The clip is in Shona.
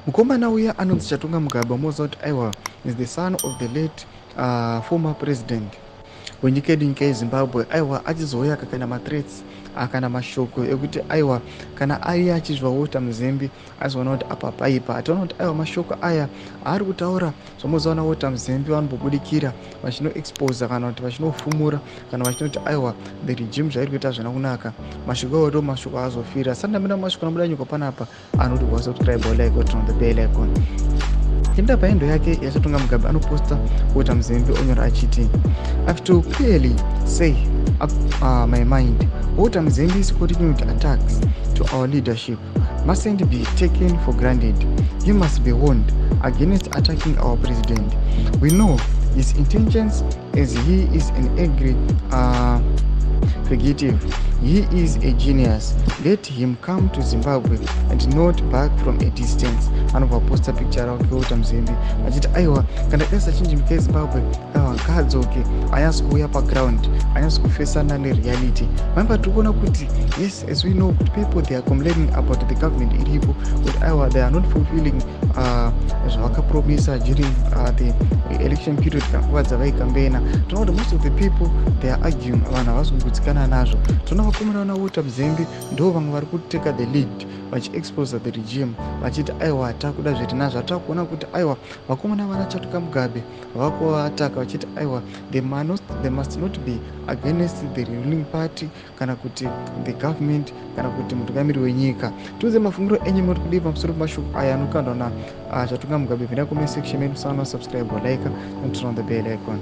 Mukomana uya anonzi Chatunga Mugabe, wamuziva kuti aiwa, is the son of the late former president wenyika yedu, nyika yeZimbabwe. Aiwa, achizouya akakanda mathreats, akana mashoko ekuti aiwa, kana aiye achizwa Walter Mzembi, azoona kuti apa paipa. Ationa kuti aiwa, mashoko aya aari kutaura, zvamuziva naWalter Mzembi, vanombobudikira vachinoexposa kana kuti vachinofumura kana vachinoti aiwa, the regime zvairi kuita hazvina kunaka. Mashoko awo ndo mashoko aazofira. Sati ndamira mashoko anobuda nyika panapa, anoti wasubscribe, like, turn on the bell icon. Tienda pahandle yake yaChatunga Mugabe, anoposta Walter Mzembi, onyora achiti, "I have to clearly say up, my mind. Walter Mzembi's continued attacks to our leadership mustn't be taken for granted. He must be warned against attacking our president. We know his intentions, as he is an angry fugitive. He is a genius. Let him come to Zimbabwe and not back from a distance." Anobva posta picture rake Walter Mzembi achiti aiwa, kana desa chinji nyika yeZimbabwe, aiwa, ngaadzoke, anyatsi kuuya paground, anyatsi kufesana nereality. Mamba tiri kuona kuti yes, as we know kuti people, they are complaining about the government iripo, kuti aiwa, they are not fulfilling zvavakapromisa during the election period, kanguva dzavaikambena. Tinoona kuti most of the people, they are arguing, vanhu havasi kugutsikana nazvo. Tinoona vakomana vana Walter Mzembi ndo vamwe vari kuteka the lead, vachiexposa the regime, vachiti aiwa, takuda zvetinazvo. Hatakuona kuti aiwa, vakomana vana Chatunga Mugabe vakuvataka vachiti aiwa, they must not be against the ruling party kana kuti the government kana kuti mutungamiri wenyika. Tiudze mafungiro enyu, muri kudii pamusoro pemashoko aya anokandwa naChatunga Mugabe? Pinda comment section medu, sana subscribe, like and turn on the bell icon.